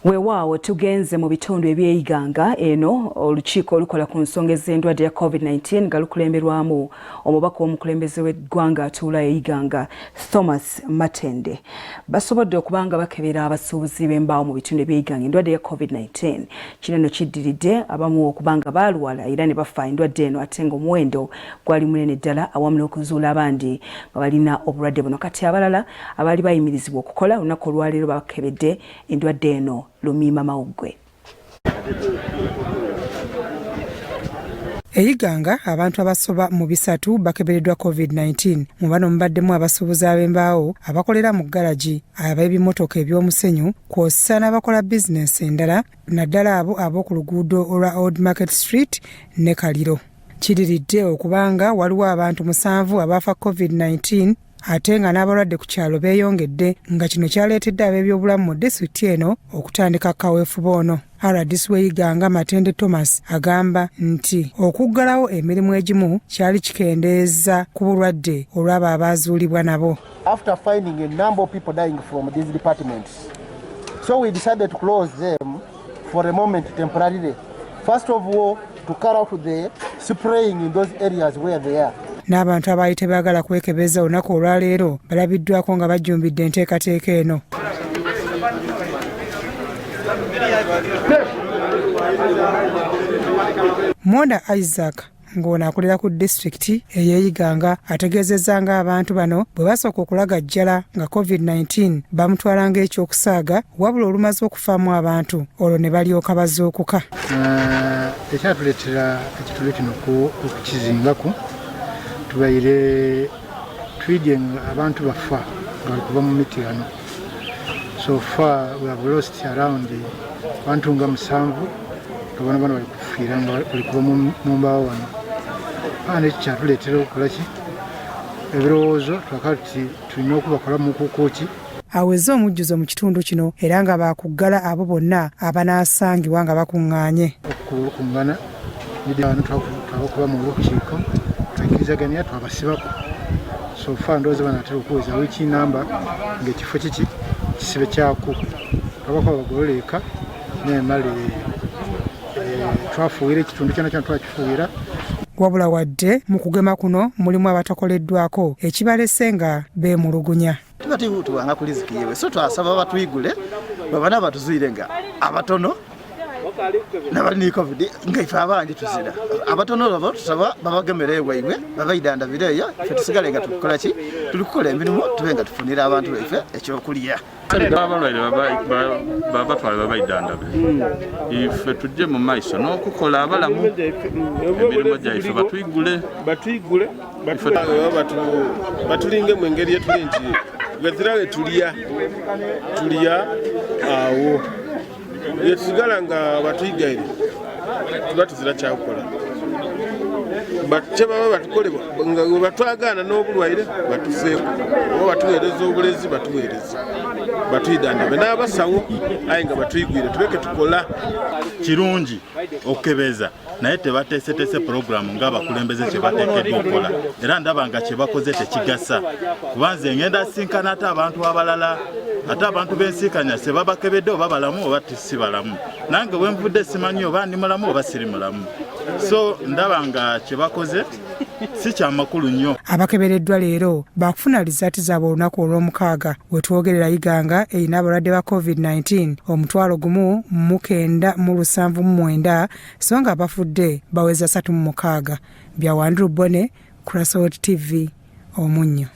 Weewaawo tugenze mu bitundu eby'eiganga eno olukiiko olukola ku nsonga ez'endwadde ya COVID-19 nga lukulemberwamu omubaka w'omukulembeze w'eggwanga atuula eiganga Thomas Matende basobodde okuba nga bakebera abasuubuzi b'embaawo mu bitundu eby'eiganga endwadde ya COVID-19. Kino nno kiddiridde abamu okuba nga baalwala era ne bafa endwadde eno ate ng'omuwendo gwali munene ddala awamu n'okuzuula abandi nga balina obulwadde buno. Kati abalala abaali bayimirizibwa okukola olunaku olwaleero bakebedde endwadde eno lumiima mawuggwe. Eyiganga abantu abasoba mu 300 bakebereddwa COVID-19. Mu bano mubaddemu abasuubuzi ab'embaawo, abakolera mu ggalagi, ab'ebimotoka eby'omusenyu kw'ossa n'abakola bizinensi endala naddala abo ab'oku luguudo olwa Old Market Street ne Kaliro. Kiriridde okubanga waliwo abantu 7 abaafa COVID-19 ate nga n'abalwadde ku kyalo beeyongedde nga kino kyaleetedde ab'ebyobulamu mu disitulikiti eno okutandika kaweefube ono. RDC w'e Iganga Matende Thomas agamba nti okuggalawo emirimu egimu kyali kikendeeza ku bulwadde olw'abo abaazuulibwa nabo. After finding a number of people dying from these departments, so we decided to close them for a moment temporarily. First of all, to carry out the spraying in those areas where they are. N'abantu abaali tebaagala kwekebeza olunaku olwaleero balabiddwako nga bajjumbidde enteekateeka eno. Mwonda Isaac ng'ono akolera ku disitulikiti ey'e Iganga ategeezezza ng'abantu bano bwe basooka okulagajjala nga COVID-19 bamutwala ng'ekyokusaaga, wabula olumaze okufaamu abantu olwo ne balyoka bazuukuka. Ekyatuleetera ekitundu kino okukizingaku, tubaire twidye nga abantu bafa nga bali kuva mu miti wano. So far we have lost around abantu nga 7 nga bano bano bali kufiira nga bali kuva mu mbaawo wano. Ana ekyo kyatuleetera okukolaki ebirowoozo twakala tuti tulina okubakola mu kukuki. Aweze omujjuzo mu kitundu kino era nga baakuggala abo bonna abanaasangibwa nga bakuŋŋaanye. Okukuŋŋana twabakuba mu lukiiko twakkirizaganya twabasibako. So far ndowooza banaatera okuweza wiiki namba ng'ekifo kiki kisibe kyaku twabakuba bagolole eka nemale twafuuyira ekitundu kyona kyona twakifuuyira. Wabula wadde mu kugema kuno mulimu abatakoleddwako ekibalese nga beemulugunya. Tuba tubanga ku riziki yewe, so twasaba batwigule babana batuzuire nga abatono nabali ni COVID nga ife abandi tuzira abatono baba tusaba babagemere ewaibwe babaidandabire eyo ife tusigale nga tukola ki tuli kukola emirimu tube nga tufunira abantu baife ekyokulya. Abalwaire babatwale babaidandabire ife tujje mu maiso n'okukola abalamu emirimu gyaife batwigule batwigule batulinge mu engeri yetuli nti wezira we tulya tulya awo yetusigala nga batuyigaire tuba tuzira kyakukola kyebaba batukole nga webatwagaana n'obulwaire batufeeko oba batuweereza obulezi batuweereza batwidandabe n'abasawo aye nga batwigwire tubeke tukola. Kirungi okukebeza naye tebateeseteese puroguramu ng'abakulembeze kye bateekeddwa okukola, era ndaba nga kye bakoze tekigasa kuba nze ngenda sinkana ate abantu abalala ate abantu b'ensiikanya se babakebedde oba balamu oba si balamu, nange bwe nvudde simanyi oba ndi mulamu oba siri mulamu, so ndaba nga kye bakoze si kyamakulu nnyo. Abakebereddwa leero baakufuna lizaati zaabwe olunaku olw'omukaaga. Wetwogerera Iganga erina abalwadde ba COVID-19 1,979 so nga abafudde baweza 36. Bya Wandru Bone, Crasot TV, Omunnyo.